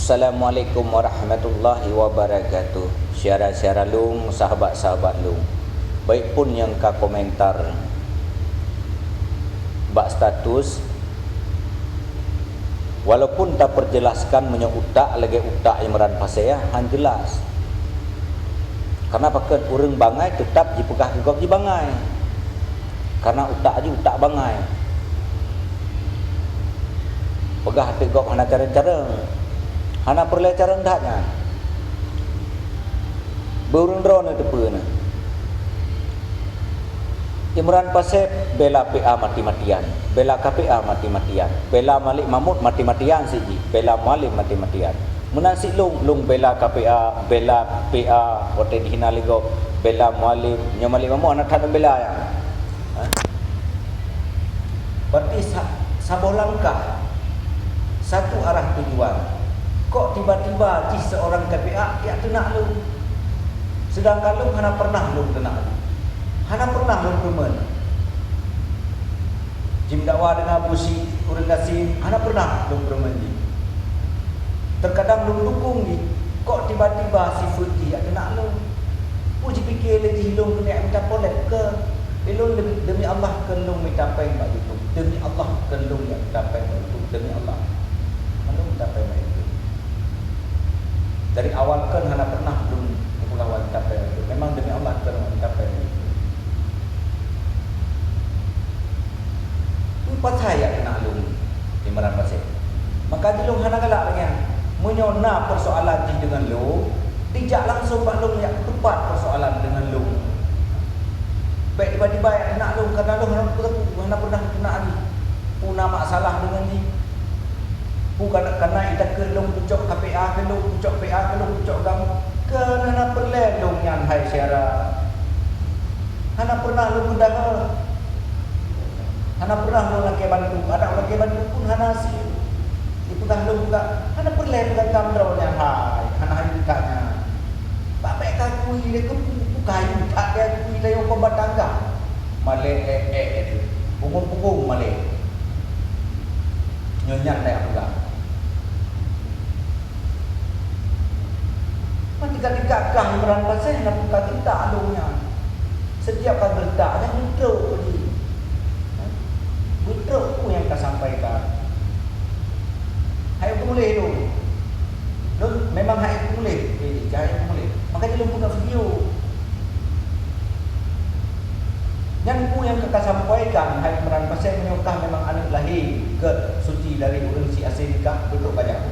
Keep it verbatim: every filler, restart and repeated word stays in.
Assalamualaikum warahmatullahi wabarakatuh. Syedara-syedara lôn, sahabat-sahabat lôn, baik pun nyang ka komentar bak status, walaupun tapeujelaskan meunyoe utak lagèe utak Imran Pasè, han jelas. Karena pakon ureueng bangai teutap jipeugah keu gob jih bangai. Karena utak jih utak bangai. Peugah ateueh gob hana careueng-careueng, hana peureulèe careueng that nyan. Beu ureueng droeneuh teupeue na. Imran Pasè bela P A mati-matian, bela K P A mati-matian, bela Malik Mahmud mati-matian cit jih, bela Mualem mati-matian. Meunan cit lôn, lôn bela K P A, bela P A watèe jihina lé gob, bela Mualem. Nyoe Malik Mahmud hana that lôn bela nyan. Ha? Berarti sa-, saboh langkah, satu arah tujuan. Kok tiba-tiba jih seorang K P A jak teunak lôn? Sedangkan lôn hana pernah lôn teunak jih. Hana pernah lôn deungoe. Jimeudakwah deungon Abu Syiek, ureueng gasien, hana pernah lôn peurumoh jih. Teukadang lôn dukong jih, kok tiba-tiba sifeuet jih jak teunak lôn. Peue jipike lé jih lôn keuneuk mita polek keu? Lôn demi, demi Allah keu lôn mita péng bak YouTube. Demi Allah keu lôn jak mita péng bak YouTube. Demi Allah. Lôn mita péng bak YouTube. Dari awal kheun hana pernah lôn geupeugah mita péng bak YouTube. Memang demi Allah kheun mita péng bak YouTube. Peue pasai jak teunak lôn Imran Pasè? Maka jih lôn hana galak lagèe nyan. Meunyoe na peusoalan jih deungon lôn, dijak langsong bak lôn jak teupat peusoalan deungon lôn. Bèk tiba-tiba jak teunak lôn, karena lôn hana, hana pernah teunak jih. Peue na masalah deungon jih? Peue kana, kana ita keu lôn pucok K P A keu lôn, pucok P A keu lôn, pucok agam? Keu hana peureulèe lôn nyan, hai syedara. Hana pernah lôn meudaha. Hana pernah lôn lakèe bantu. Adak lakèe bantu pun hana sie. Dipeugah lôn peugah, hana peureulèe peugah agam droe nyan, hai. Hana hayu that nyan. Bak bèk kakui lé keu peue, peue kayu that lé kakui tanyoe kon batang agam. Malèe, eh, eh, eh, tu. Punggong-punggong malèe. Nyoe nyan lagèe peugah. Meutika-tika kah Imran Pasè na buka geureutak lôn nyan. Setiap ka geureutak nyan beutrok jih. Beutrok peue nyang ka sampaikan. Hai peumuléh lôn. Lôn memang hai peumuléh. Eh, hai peumuléh. Makanya lôn buka video. Nyan peue nyang ka sampaikan, hai Imran Pasè, meunyoe kah memang aneuk lahé gèt suci dari ureueng si Asèe nikah, beutrok bajang.